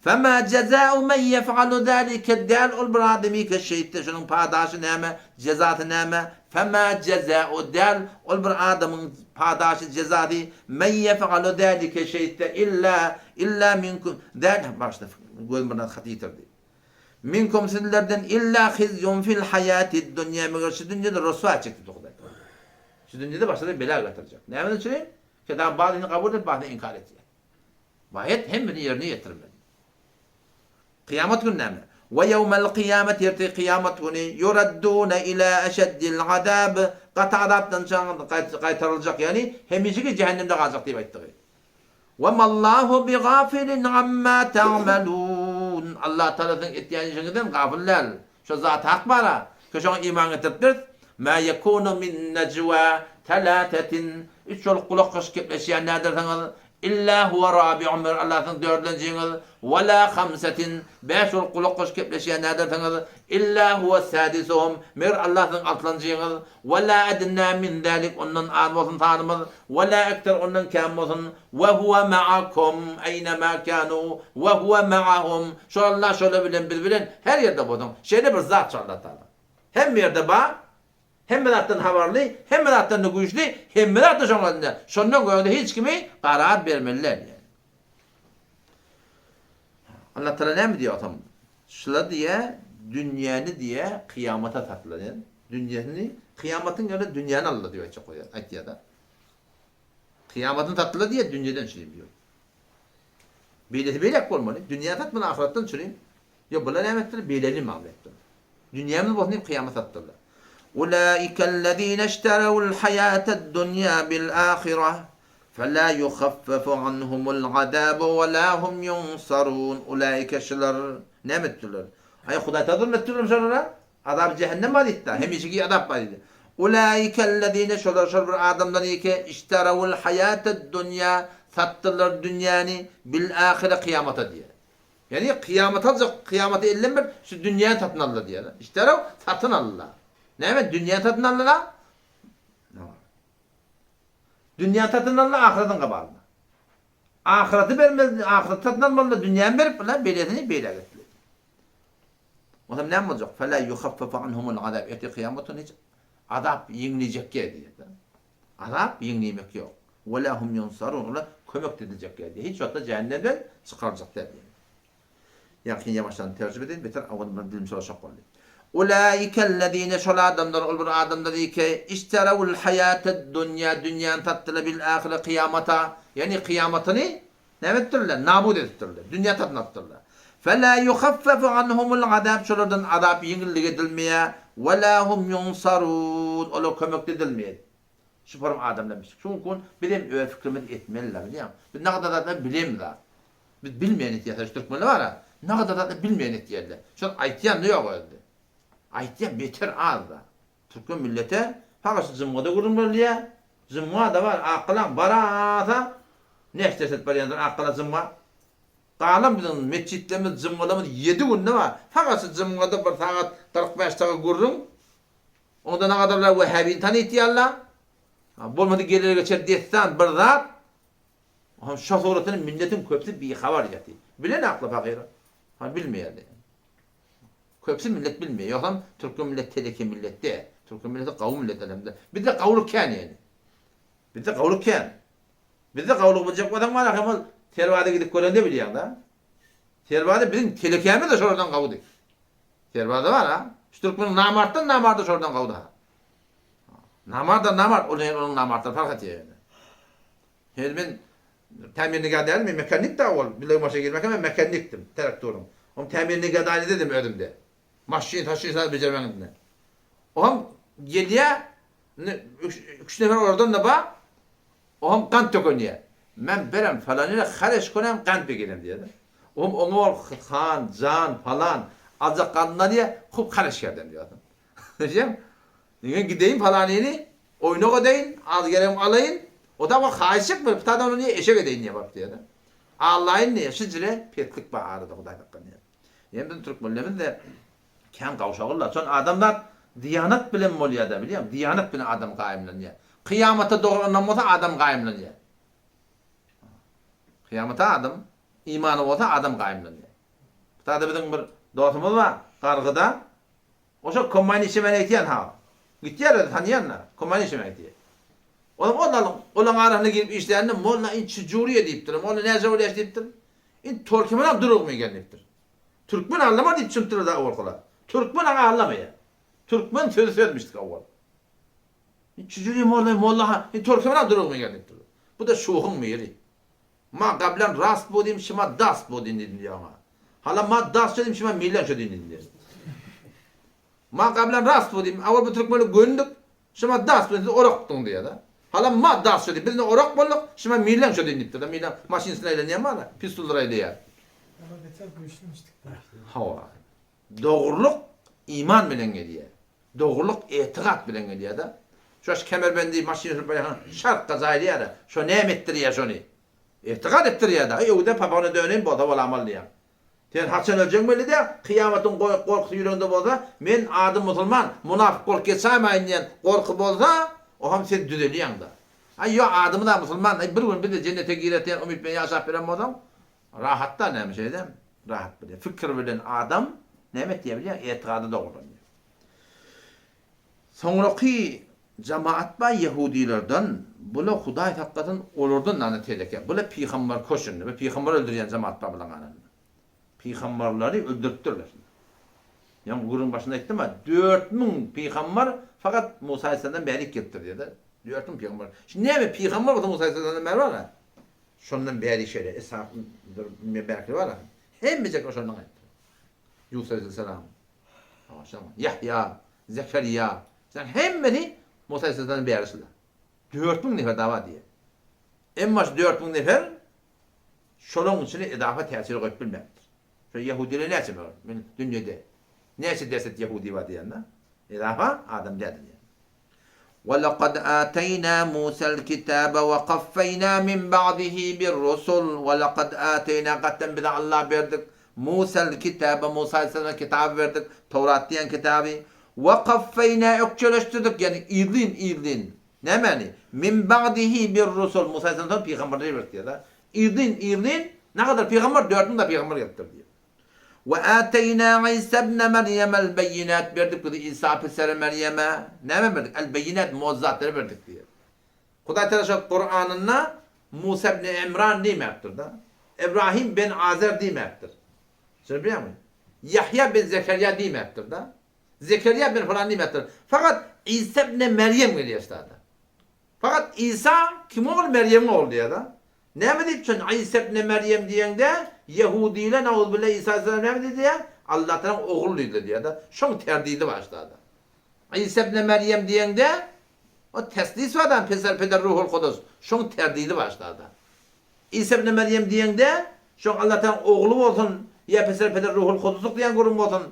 Fema jeza'u men yef'alu zalike däl ol bir adamyka şeýtse şonuň padaşy näme, jezasy näme? Fema jeza'u däl ol bir adamyň padaşy, jezasy men yef'alu zalike şeýtse illa illa minkum däl bagyşla gözüm bir zat haty ýitirdi. Minkum sizlerden illa hizyun fil hayatid dunýa meger şu dünýede ryswa etjek diýdi Hudaý tagala. Şu dünýede başyna bela getirjek. Nämeden üçin? Kitabyň bazyny kabul edip, bazyny inkar etýär. Baýat hemmesini ýerine ýetirmeli. Kyýamat güni näme? We ýewmel kyýamet ertir kyýamat güni ýuradduna ila eşeddil azab gaty azapdan gaýtaryljak, ýagny hemişeki jähennemde galjak diýip aýtdygy. We mallahu bigafilin amma ta'malun Allah Tagala siziň etýän işiňizden gafyl däl. Şo zat hak bar-a, ki şoňa iman getiripdiris. Mä ýekunu min nejwa telatetin, üç bolup gulak gyşyk gepleşýän nädersiňiz? Illa huwe rabi'uhum, meger Allah siziň dördlenjiňiz. We la hamsetin, bäş bolup gulak gyşyk gepleşýän nädersiňiz? Illa huwe sadisuhum, meger Allah siziň altlanjyňyz. We la ednä min zalik, ondan az bolsun sanymyz. We la ekser, ondan kem bolsun. We huwe ma'akum eýnemâ kânû we huwe ma'ahum, Şol Allah şolar bilen biz bilen her ýerde bolsun. Şeýle bir zat şu Allah Tagala. Hemme ýerde bar, hemme zatdan habarly, hemme zatdan-da güýçli, hemme zat-da şoň elinde. Şondan göýä-de hiç kimi karar bermeli däl ýaly. Allah Tagala näme diýýär otam? Şular diýýär, dünýäni diýýär, kyýamata satdylar diýýär. Dünýesini kyýamatyň ýerine dünýäni aldylar diýip aýtjak bolýar, aýtýar-da. Kyýamatyny satdylar diýýär, dünýeden çürim diýýär. Beýlesi beýläk bolmaly. Dünýäni satmaly, ahyratdan çürim. Ýok, bular näme etdiler? Beýleli mamla etdiler. Dünýämiz bolsun diýip kyýamat satdylar. Ulaikellezine işterewul haýatad dunýa bil ahireh fela yuhaffafu anhumul azabu we la hum yunsarun. Ulaike şular näme etdiler? Aý Hudaý tagala zulm etdilermi şolara? Azaby jähennem bar diýdi-de, hemişeki azap bar diýdi. Ulaikellezine şolar şol bir adamlar eke işterewul haýatad dunýa satdylar dünýäni bil ahire kyýamata diýýär. Ýagny kyýamaty aljak, kyýamaty elden berip şu dünýäni satyn aldylar diýýär. Işterew satyn aldylar. Näme dünýäni satyn aldylar? Dünýäni satyn aldylar ahyratyň gabalyna. Ahyraty bermez, ahyraty satyn almalylar, dünýäni berip, beýlesini beýläk etdiler. Onsoň näme boljak? Fela yuhaffafu anhumul azab. Ertir kyýamat güni hiç azap ýeňlejek ýer diýýär. Azap ýeňlemek ýok. Wela hum yunsarun. Olar kömek de ediljek ýer diýýär. Hiç wagtda jähennemden çykaryljak däl diýýär. Ýagny ýavaşdan terjime edeýin, beter awal bilen dilim çolaşak boldy. Ulaikellezine şol adamlar ol bir adamlar ki işterewul haýated dunýa dünýäni satdylar bil ahire kyýamata, ýagny kyýamatyny Näme etdirler? Nabut edipdirler. Dünýä satyn alypdyrlar. Fela yuhaffafu anhumul azab şolardan azap ýeňillik edilmeýär. Ve la hum yunsarun olar kömek de edilmeýär. Şu forum adamlar şu gün biz hem öz fikrimizi etmeli-le bilýäňmi? Biz nagadar zatlar bilemizok. Biz bilmeýän etýäs şu türkmenler bar-a. Nagadar zatlar bilmeýän etýärler. Şol aýtýan-da ýok özde. Aýtýan beter az-da. Türkmen millete paga şu jymgada gürrüň berilýär. Jymga-da bar, Akgalaň barasa näçe jeset barýandyr Akgala jymga. Galan biziň metjitlerimiz, jymgalarymyz ýedi günde bar. Fakat şu jymgada bir sagat 45 daga gürrüň. Onda nagadarlar Wehhabini tanytýarlar. Bolmasa geler geçer dessan bir zat. Oňa şo suratyny milletiň köpüsi bihabar ýatyr. Bilen akly pahyr. Ha bilmeýärler. Köpüsi millet bilmeýär. Ýogsam türkmen millet teleke millet däl. Türkmen milleti gawy millet elhamdülillah. Bizde gawulyk kän ýöne. Bizde gawulyk kän. Bizde gawulygy biljek bolsaň bar hem ol Serbaza gidip görende bilýäň-da. Serbaza biziň telekämiz de şolardan gawudy. Serbaza bar ha. Şu türkmeniň namartdan namardy şolardan gawudy ha. Namardan namart, ol onuň namartdan fark etýär ýöne. Hany men tämirnigä däl, men mekanik da ol, bileg maşyna girmäkä men mekanikdim, traktoryň. Oň tämirnigä daýny dedim özümde. Maşyn, taşyn zat bejermäň indi. Oňam gelýä, indi üç nefer olardan-da bar. Oňam gant tökenýä. Men berem falanyna hareş könem gant begerem diýýär. Oňam oňa ol han, jan, falan aljak gandyna diýýär, hup hareş kerdem diýýär. Düşünýäňmi? Men gideýin falanyny Oýnak edeýin, az geregimi alaýyn. O da bir haýyş etmeli, bu taýda ony niýe eşek edeýin diýýär baryp diýýär-de. Allaýyn diýýär, şijire peslik bar arada Hudaý saklan diýýär. Ýöne biziň türkmenlerimiz-de kän gawşagyrlar. Şon adamzat diýanat bilen bolýar-da, bilýäňmi? Diýanat bilen adam gaýymlanýar. Kyýamata dogry ynam bolsa adam gaýymlanýar. Kyýamata adam imany bolsa adam gaýymlanýar. Bu taýda biziň bir dostumyz bar, Gargyda. Oşo kombaýn işlemän egtýän ha. Gitýär özi tanýan-da. Kombaýn işlemän egtýär. Onuň olalyň, olaň arasyna girip işlände molla in çijuriýe diýipdir. Molla näce bolýaş diýipdir. In tolkemanam durugmy eken diýipdir. Türkmen allamar diýip çynypdyrlar owalkylar. Türkmen aga allamaýar. Türkmen sözi sözmüşdik owal. In çijuriýe molla molla ha in tolkemanam durugmy eken diýipdir. Bu da şuhuň miri. Ma gablan rast budim şima dast budin diýdim diýýär oňa. Hala ma dast şo diýdim şima millan şo diýdim diýýär. Ma gablan rast budim awal bu türkmeni göndük şima dast budin siz orakdyň diýýär-de. Hala ma dast şo diýip biz indi orak bolduk şima millan şo diýdim diýipdir-de millan maşynsyna aýlanýar mala pistoldyr aýlaýar.
Hala beter güýçli-mişdik diýýär.
Hawa. Dogrulyk iman bilen gelýär. Dogrulyk etigat bilen gelýär-de. Şo kemerbendi maşyn sürüp barýarkaň şarkga jaýlaýar-a. Şo näme etdirýär şony? Etigat etdirýär-de. Aý öwde papagyna döneýin bolsa bolamaly diýýär. Sen haçan öljegiň belli däl, kyýamatyň gorkusy ýüregiňde bolsa, men adym musulman, munafyk bolup geçäýmäýin diýen gorky bolsa, oňam sen düzelýäň-de. Aý ýok adymyz-a musulman, aý bir gün biz-de jennete gireris diýen umyt bilen ýaşap ýören bolsaň, rahat-da näme şeýdem, rahat bolýar. Pikir bilen adam näme etýär bilýäňmi, etigady dogrulanýar. Soňraky jamaat bar ýehudylardan, bula Hudaý saklasyn olardan nana teleke. Bula pygambar köşünde we pygambar öldürýän jamaat bar bulaň arasynda. Pygambarlary öldüripdirler. Ýaňy gürrüň başynda aýtdym-a, 4000 pygambar fakat Musa aleyhisselamdan bärik gelipdir diýdi. 4000 pygambar. Şimdi näme pygambar bolsa Musa aleyhisselamdan bäri bar-a. Şondan bäri şeýle Ishakdyr, bärki bar-a. Hemmejek şondan gaýtdy. Ýusup aleyhisselam. Ýahýa, Zekeriýa, şularyň hemmesi Musa aleyhisselamdan bäri şular. 4000 nefer dawa diýýär. Emma şu 4000 nefer şolaryň içine edafa täsir goýup bilmäpdir. Şu ýehudiler näçe bar? Men dünýede näçe deset ýehudi bar diýende, edafa adam däldir diýýär. Wa laqad ataýna Musal kitaba wa kaffeýna min ba'dihi bir rusul wa laqad ataýna gatdan bize Allah berdik Musal kitaba Musa aleyhissalama kitaby berdik Towrat diýen kitaby wa kaffeýna ökjeleşdirdik ýagny yzlyn yzlyn nämäni min ba'dihi bir rusul Musa aleyhissalamdan soň pygamberleri berdik diýýär yzlyn yzlyn nägadar pygamber 4000 da pygamber gelipdir diýýär. We ateýna Isa ibne Merýemel beýinat berdik biz Isa pisere Merýeme näme berdik? El beýinat mu'jizatlary berdik diýýär. Hudaý Tagala şol Kuranynda Musa ibn Imran diýmäpdir-de. Ibrahim ben Azer diýmäpdir. Şuny bilýäňmi? Ýahýa ben Zekerýa diýmäpdir-de. Zekerýa ben falan diýmäpdir. Fakat Isa ibn Merýem gelýär şurada. Fakat Isa kimiň ogly Merýemiň ogly diýýär-de. Näme diýip üçin Isa ibn Merýem diýeňde ýehudiler nauzubilla Isa aleyhisselam näme diýdi diýýär? Allatalaň ogly diýdiler diýýär-de. Şoň terdidi başlady. Isa ibn Merýem diýeňde o teslis bar adam Peser Peder Ruhul Kudus. Şoň terdidi başlady. Isa ibn Merýem diýeňde şoň Allatalaň ogly bolsun ýa Peser Peder Ruhul Kuduslyk diýen gürrüň bolsun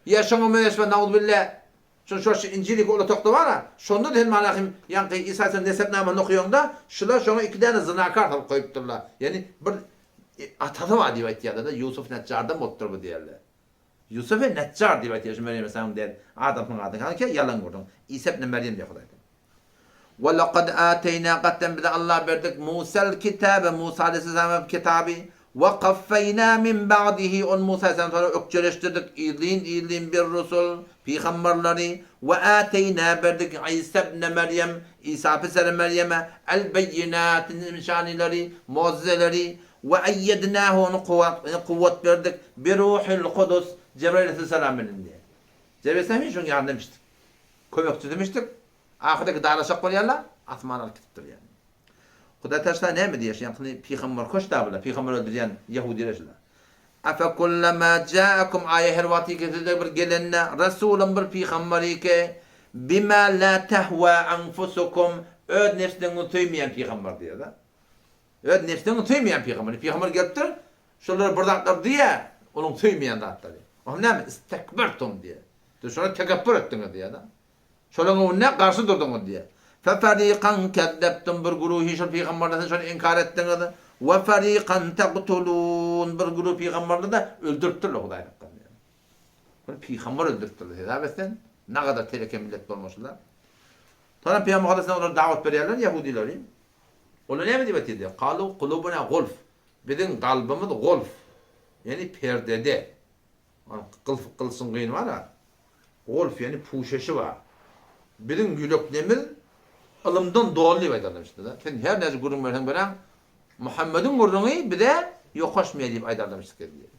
ýa şoňa meňzeş bir nauzubilla Şo şo şu Injil iki olatokda bar-a, şonda-da sen Malahym ýaňky Isa aleyhisselam nesepnamasyny okaýaňda, şular şoňa iki däne zynakar salyp goýupdyrlar. Ýagny bir atasy bar diýip aýtýarlar-da, Ýusuf Neçjardan bolupdyr bu diýýärler. Ýusufe Neçjar diýip aýtýar şu Merýem aleyhisselamyň däl adamsynyň adyny. Hany ýalan gürrüň. Isa ibn Merýem diýýär Hudaý. Ve lekad ateýna gatdan bize Allah berdik Musal kitabe Musa aleyhisselama kitaby ve kaffeýna min ba'dihi on Musa aleyhisselam sonra ökjeleşdirdik yzlyn yzlyn bir rusul pygamberleri ve ateýna berdik Isa ibn Meryem Isa piseri Meryeme el beýinat nyşanylary mujizeleri ve eýýednahu onu kuwwat kuwwat berdik bi ruhil kudus Jebrail aleyhisselam bilen diýýär. Jebrail aleyhisselam hiç şoň ýanynda mişdik. Kömekçi demişdik. Ahyrda dalaşak bolýarlar, asman alyp gidipdir ýaly. Hudaý taşla näme diýýär şu ýaňkyny pygamber köş dabylar, pygamber öldürýän ýahudiler şular. Afe kullama jaakum aýa her wagt ýeke size bir gelende resulun bir pygamber ýeke bima la tahwa anfusukum öz nefsleriňizi söýmeýän pygamber diýýär-de. Öz nefsiniň söýmeýän pygamberi. Pygamber gelipdir, şolara bir zatlar diýýär, onuň söýmeýän zatlary. O näme? Istekbertum diýýär. Siz şolara tekepbür etdiňiz diýýär-de. Şolaryň öňünde garşy durduňyz diýýär. Feferikan kezzebtum bir güruhy şol pygamberler siz şony inkar etdiňiz. We ferikan tektulun bir güruh pygamberleri-de öldüripdirler Hudaý saklasyn. Bir pygamber öldüripdirler hesap etseň nagadar teleke millet bolmaşylar. Soňra pygamber aleyhisselam olara dawat berýärler ýahudileri. Olar näme diýip aýtýardy? Kalu kulubuna gulf. Biziň kalbymyz gulf. Ýagny perdede. Gylf gylçyň gyny bar-a. Gulf ýagny puşeşi bar. Biziň ýüreklerimiz ylymdan doly diýip aýdarlar işte-de. Sen her näçe gürrüň berseň beräň, Muhammediň gürrüňi bize ýokaşmaýar diýip aýdarlar işte diýýär.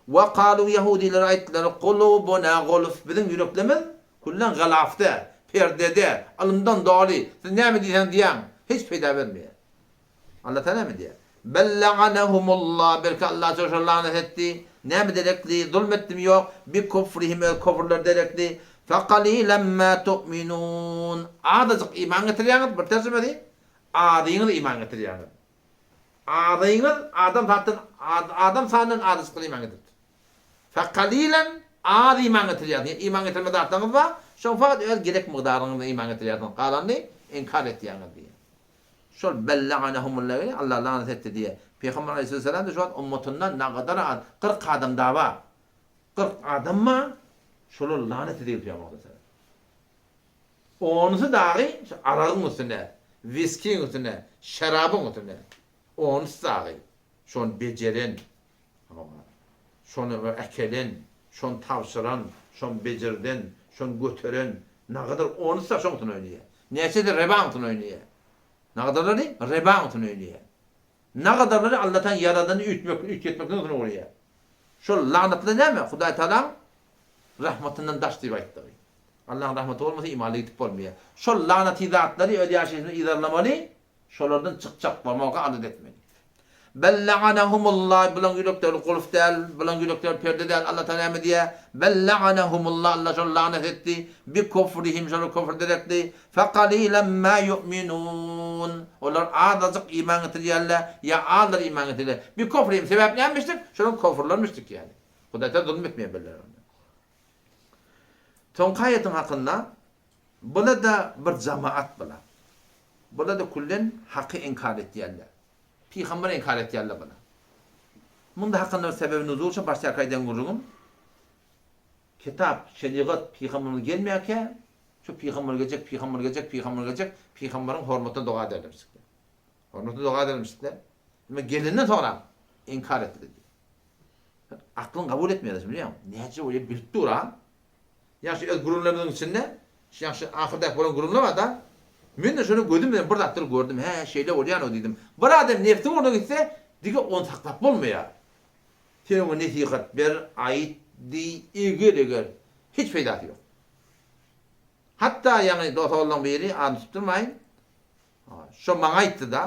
We kalu ýahudylar aýtdylar, Kulubuna gulf, biziň ýüreklerimiz küllen galafda, perdede, ylymdan doly, siz näme diýseňiz diýäň, hiç peýda bermeýär. Allah Taala näme diýýär? Bel la'anahumullah, belki Allah şolara lanet etdi. Näme derekli? Zulm etdimi? Ýok. Bi kufrihim, öz kufrlary derekli. Fekalilen ma tu'minun. Azajyk iman getirýäňiz, bir terjimesi, azyňyz iman getirýäňiz. Azyňyz adam zatdan adam sanyndan azajykdan iman getiripdir. Fekalilen az iman getirýärsiňiz. Ýa iman getirme zatlaryňyz bar, şoň fakat öz gerek mygdaryňyzda iman getirýärsiňiz. Galanyny inkar etýäňiz diýýär. Şol bel la'anahumullah Allah lanet etdi diýýär. Pygamber aleyhisselam-da şu wagt ummatyndan nagadar az 40 adam da bar. 40 adam bar, şolar lanet edildi Pygamber aleyhisselam. Onusy dagy şu aragyň üstüne, wiskiň üstüne, şerabyň üstüne. Onusy dagy şony bejeren, şony äkelen, şony tabşyran, şony bejirden, şony göteren, nagadar onusy dagy şoň üstüne oýnaýar. Näçesi rebaň üstüne oýnaýar. Nagadarlary rebaň üstüne oýnaýar. Nagadarlary Allataň ýaradanyny üýtmek, üýtgetmekligiň üstüne gurýar. Şol lagnatly näme? Hudaý Tagalaň rahmatyndan daş diýip aýtdygy. Allaň rahmaty bolmasa imanly gidip bolmaýar. Şol lagnaty zatlary öz ýaşaýşymyzda yzarlamaly, şolardan çykjak bolmaga alada etmeli. Bel la'anahumullah bulaň ýürekleri gulf däl, bulaň ýürekleri perde däl. Allah Tagala näme diýýär? Bel la'anahumullah Allah şolary lagnat etdi. Bi kufrihim şolar küfür derekli. Fekalilen ma yu'minun olar azajyk iman getirýärler ýa azlar iman getirýärler. Bi kufrihim sebäp nämişdik? Şolaryň kufurlarymişdik ýaly. Hudaý Tagala zulum etmeýär beller. Soňky aýatyň hakynda Bula-da bir jamaat bula. Bula-da küllen haky inkar etýärler. Pygamberi inkar etýärler bula. Munda hakynda bir sebebi nuzul üçin başdaky aýdan gürrüňim. Kitap, şerigat pygamberimiz gelmeýärkä, şu pygamber geljek, pygamber geljek, pygamber geljek, pygamberiň hormatyna doga ederlermişikler. Hormatyna doga edermişikler. Emma gelenden soňra inkar etdiler. Aklyň kabul etmeýär, bilýäňmi? Näçe bolýar bilip dur-a. Ýagşy öz gürrüňlerimiziň içinde, şu ýagşy ahyrdaky bolan gürrüňler bar-da, men-de şony gözüm bilen bir zatlar gördüm, hä, şeýle bolýan-ow diýdim. Bir adam nebsiň ugruna gitse, dige ony saklap bolmaýar. Sen oňa nesihat ber, aýt, diý, eger-eger, hiç peýdasy ýok. Hatda ýaňy dos-oglanlaň biri, adyny tutdurmaýyn, şo maňa aýtdy-da,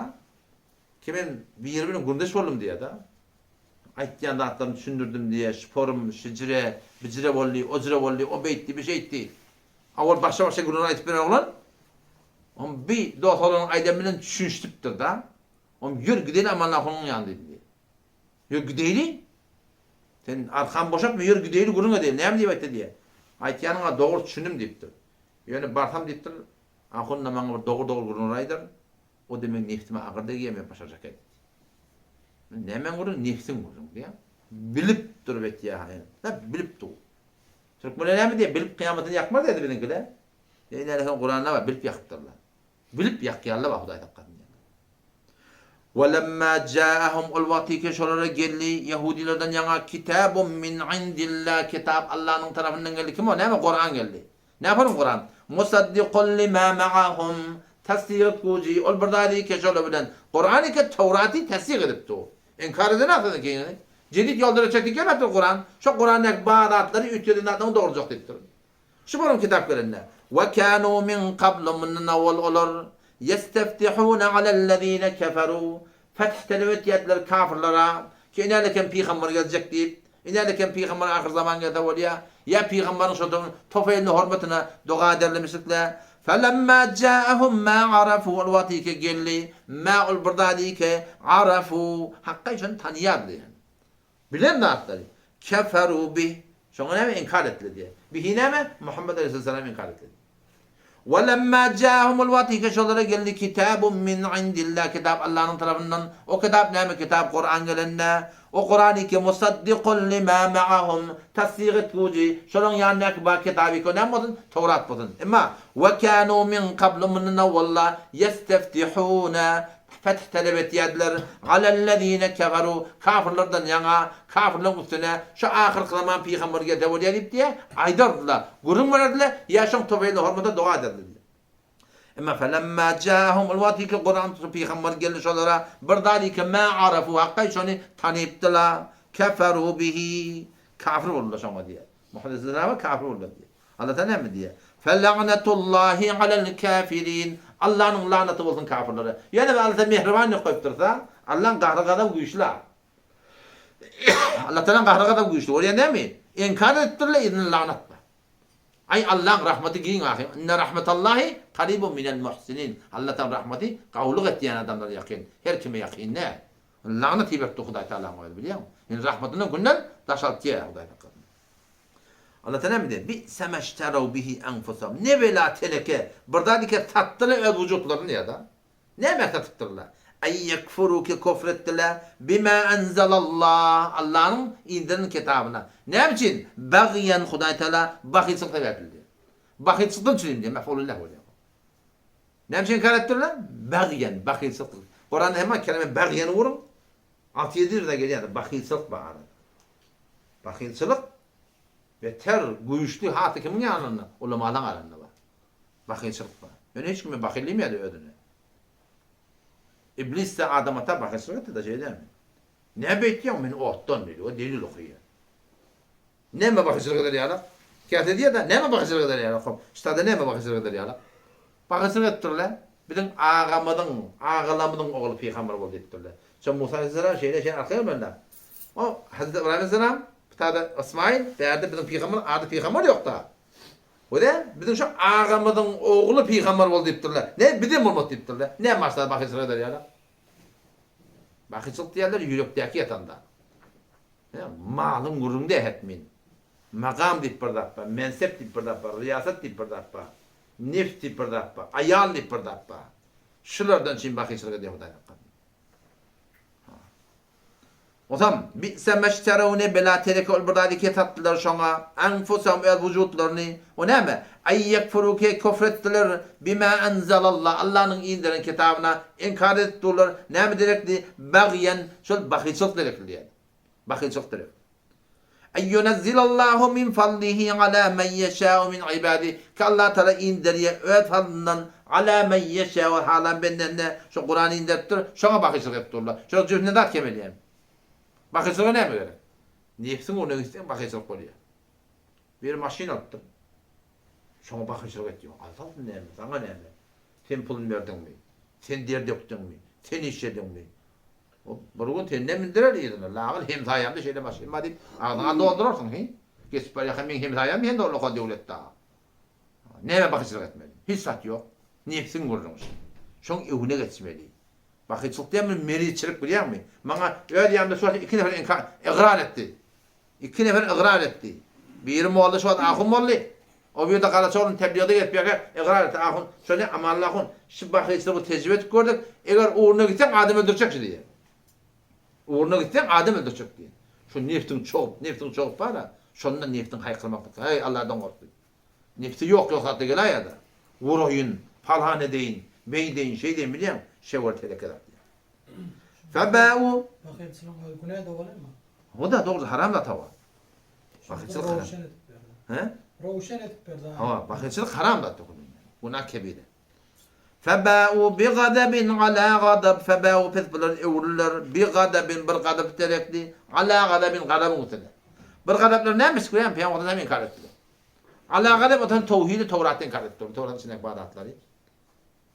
Ki men biri bilen gürrüňdeş boldum diýýär-de. Aýtýan zatlarymy düşündirdim diýýär, şporum, şijire, bijire boldy, ojire boldy, o beýtdi, bi şeýtdi. A ol başga-başga gürrüňler aýtyp beren oglan, oň bi dos oglanyň aýdany bilen düşünişipdir-de. Oň ýör gideli Aman ahunyň ýanyna diýdim diýýär. Ýör gideýli. Sen arkamy boşatma, ýör gideýli gürrüň edeýli. Näme diýip aýtdy diýýär. Aýtýanyňa dogry düşündim diýipdir. Ýöne barsam diýipdir, ahun-da maňa bir dogry-dogry gürrüňler aýdar. O-da meň nebsime agyr degýär, men başarjak diýdi. Nämäň gürrüň, nebsiň gürrüň diýýär. Bilip durup etýär, ha, bilip dur. Türkmenler näme diýýär, bilip kyýamatyny ýakmaz diýdi biziňkiler. Ýa ine sen Kuranda bar, bilip ýakypdyrlar. Bilip ýakýarlar bar, Hudaý saklasyn diýýär. Welemma ja'ahum ol wagtyky şolara geldi, ýahudylardan ýaňa kitabun min indillah kitap Allanyň tarapyndan geldi. Kim o? Näme? Kuran geldi. Näparyň Kuran? Musaddikun lima ma'ahum, tassyk etguji, ol bir zady ki şolar bilen Kuran eke Towraty tassyk edip dur. Inkar edenok siziň kiňizi. Jedit ýolda reçet gelmepdir Kuran. Şo Kurandaky bar zatlary üýtgeden zatlaryňy dogrujak diýipdir. Şu bolan kitap gelende. We kanu min kablu mundan owal olar ýesteftihune alellezine keferu feth talap etýärdiler kafirlara ki inälekem pygamber geljek diýip. Ine-de kim pygamber ahyr zaman gelse bolýa, ýa pygamberiň şo tofeýlini hormatyna doga ederlemişikle. Felemma ja'ahum ma arafu ol wagt ike geldi, ma ol bir zady ike arafu hakgaý şony tanyýardy ýani. Bilen zatlary. Keferu bih şoňa näme inkar etdiler diýýär. Bihi näme? Muhammet aleyhisselam inkar etdiler. Welemma jahumul wagtyky şolara geldi kitabun min indillah kitap Allanyň tarapyndan o kitap näme kitap Kuran gelende o Kuran iki musaddikun lima maahum tassyk etguji şolaň ýanyndaky bar kitap iki o näme bolsun Towrat bolsun emma we kanu min kablu mundan owalla ýesteftihuna Feth talap etýärdiler, Alellezine keferu, kafyrlardan ýaňa, kafyrlaryň üstüne, şu ahyrky zaman pygamber gelse bolýar diýip diýýär, aýdardylar, gürrüň bererdiler, ýa şoň tofeýli hormata doga ederdiler diýýär. Emma felemma jahum, ol wagt ki Kuran şu pygamber geldi şolara, bir zalike ma arafu, hakgaý şony tanypdylar, keferu bihi, kafir boldular şoňa diýýär. Muhammet aleyhissalama kafir boldular diýýär. Allah Taala näme diýýär? Fela'natullahi alel kafirin. Allanyň lanaty bolsun kafirlere. Ýöne bir Allah mähriban ýok goýup dursa, Allaň gahry gazaby güýçli. Allah Taalaň gahry gazaby güýçli. Bolýar näme? Inkar edipdirler, yzyna lanat bar. Aý Allaň rahmaty giň ahy. Inne rahmetallahi karibun minel muhsinin. Allah Taalaň rahmaty gowulyk etýän adamlara ýakyn. Her kime ýakyn däl. Lanat iberipdir Hudaý Taalaň özi bilýäňmi? Indi rahmatyndan günden daşaltýar Hudaý saklasyn. Allah Taala näme diýýär? Bi'se meşterew bihi enfusahum. Ne bela teneke, bir zat ike satdylar öz wujutlaryny diýýär-de. Nämä satypdyrlar? Ay yekfuru ki kufr etdiler bima enzelallah Allanyň indiren kitabyna. Näme üçin? Bagýan Hudaý Taala bahylçylyk sebäpli diýýär. Bahylçylykdan üçin diýýär, mef'ulun leh bolýar. Näme üçin inkar etdiler? Bagýan, bahylçylyk. Kuranda hemme kelime bagýany uruň. 6-7 ýerde gelýär, bahylçylyk bar arada. Bahylçylyk beter güýçli hasy kimiň ýanynda? Ulamalaň arasynda bar. Bahylçylyk bar. Ýöne hiç kime bahyl diýmeýärdi özüne. Iblis-de Adam ata bahylçylyk etdi-de, şeýle dälmi? Näme beýtýäň, men otdan diýdi, o delil okaýar. Näme bahylçylyk eder ýaly? Käte diýýär-de, näme bahylçylyk eder ýaly? Hop, ştada näme bahylçylyk eder ýaly? Bahylçylyk edipdirler. Biziň agamyzyň, agalamyzyň ogly pygamber boldy diýipdirler. Şo Musa aleyhisselam şeýle şeýle arka gelmeli-dä. O Hazreti Ybraýym aleyhisselam, bu taýda Ysmaýyl, bärde biziň pygamber, ady pygamber ýok-da. Göze, biziň şo agamyzyň ogly pygamber boldy diýipdirler. Ne, bizem bolmaz diýipdirler. Näme başlady bahylçylyk eder ýaly? Bahylçylyk diýerler ýürekdäki ýatanda. Malyň gürrüňde ähetmin. Makam diýip bir zat bar, mensep diýip bir zat bar, ryýasat diýip bir zat bar, nefs diýip bir zat bar, aýal diýip bir zat bar. Şulardan üçin bahylçylyk edýär Hudaý saklasyn. Onsoň, bi'se meşterew ne bela tereke ol bir zady ke satdylar şoňa, anfusahum öz wujutlaryny, o näme? Aý ýekfuru ke küfr etdiler, bima enzelallah, Allanyň inderen kitabyna inkar edip durlar, näme derekli? Bagýan, şol bahylçylyk derekli diýýär. Bahylçylyk derekli. Aý ýunezzilallahu min fadlihi ala men ýeşâ'u min ibadihi, ki Allah Tagala inderýär öz fadlyndan ala men ýeşâ'u halan bendesine, şo Kurany inderipdir, şoňa bahylçylyk edip durlar. Şolar jübüsinden zat kemelýär. Bahylçylyga näme gerek? Nebsiň ugruna gitseň bahylçylyk bolýar. Biri maşyn alypdyr. Şoňa bahylçylyk etýär. Alsasyn näme, saňa näme? Sen puluny berdiňmi? Sen der dökdüňmi? Sen işlediňmi? O bir gün senden mindirer yzyna. Lagyl hemsaýamda şeýle maşyn bar diýip, agzyňa doldurarsyň, hi? Geçip barýarka meň hemsaýam hem dolaka döwlet dagy. Nämä bahylçylyk etmeli? Hiç zat ýok. Nebsiň gürrüňi şu. Şoň öňüne geçmeli. Bahylçylyk diýen bir merizçilik bilýäňmi? Maňa öz ýanymda şu wagt iki nefer inkar, ygrar etdi. Iki nefer ygrar etdi. Biri molla şu wagt ahun boldy. O bir-de Garaçoglun tebliğde gezip ýörkä ygrar etdi. Ahun, şo ne Amanly ahun, şu bahylçylygy tejribe edip gördük. Eger ugruna gitseň adam öldürjek şu diýýär. Ugruna gitseň adam öldürjek diýýär. Şu nefsiň çogup, nefsiň çogup bar-a, şonda nefsiň haýkyrmaklyk. Heý, Alladan gork diýip. Nefsi ýok ýok zatda geläýýär-de. Uraýyn, palan edeýin, beýdeýin, şeýdeýin bilýäň, şewel teleke zat diýýär. Febäu.
Bahylçylygyň özi günä-de bolýarmy?
O-da dogry haram zat hawa. Bahylçylyk haram.
Röwşen edip berdi.
He?
Röwşen edip berdi.
Hawa, bahylçylyk haram zat Günah kebire. Febäu bi gadabin ala gadab febäu pes bular öwrüler bi gadabin bir gadap derekli ala gadabin gadabyň üstüne. Bir gadaplar näme iş görýän Pygamberimiz näme inkar etdiler. Ala gadab otan towhidi Towratda inkar etdiler. Towratyň içindäki bar zatlary.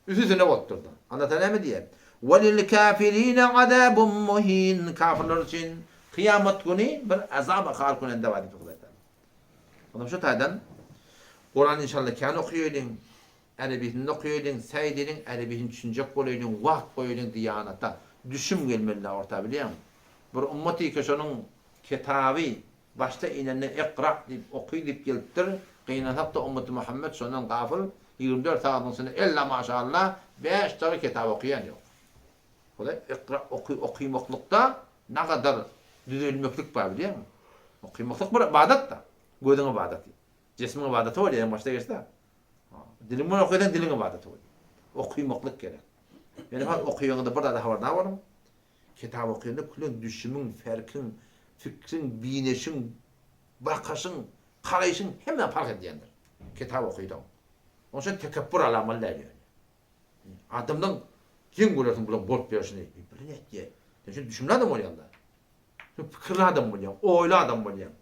Üstüne bolup durdy. Allah Taala näme diýýär? Welil kafirine azabun muhin. Kafirler üçin kyýamat güni bir azaba har günende bar diýip Hudaý Taala. Ondan şu taýdan Kuran inşallah kän okaýalyň, erebisini okaýalyň, säý edeliň, erebisini düşünjek bolaýlyň, wagt goýalyň diýanata. Düşüm gelmeli orta bilýäňmi? Bir ummat eke şonuň kitaby başda inende ikra diýip oky diýip gelipdir. Gynansak-da ummaty Muhammet şondan gafyl. 24 sagadyň içinde ella maşalla bäş dagy kitap okaýan ýok. Hudaý ikra oky okymaklykda nagadar düzelmeklik bar bilýäňmi? Okymaklyk bir ybadat-da. Gözüň ybadaty. Jismiň ybadaty bolýar, ýaňy başda geçdi. Diliň bilen okaýsaň diliň ybadaty bolýar. Okymaklyk gerek. Ýöne has okaýaňyzda bir zada habardar boluň. Kitap okaýanda külen düşümiň, ferkiň, fikriň, bineşiň, bakaşyň, garaýşyň hemme parh edýändir. Kitap okaýsaň. Onuň üçin tekepbür alamaly däl ýöne. Adamdan geň görersiň bulaň bolup ýörşüni. Bir nätýä? Sen şun düşümli adam bolýaň-da. Sen pikirli adam bolýaň, oýly adam bolýaň.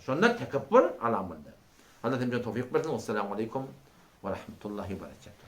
Şonda tekepbür alamaly däl. Allah hemmämize towfyk bersin. Wessalamu aleýkum we rahmetullahi we berekatuh.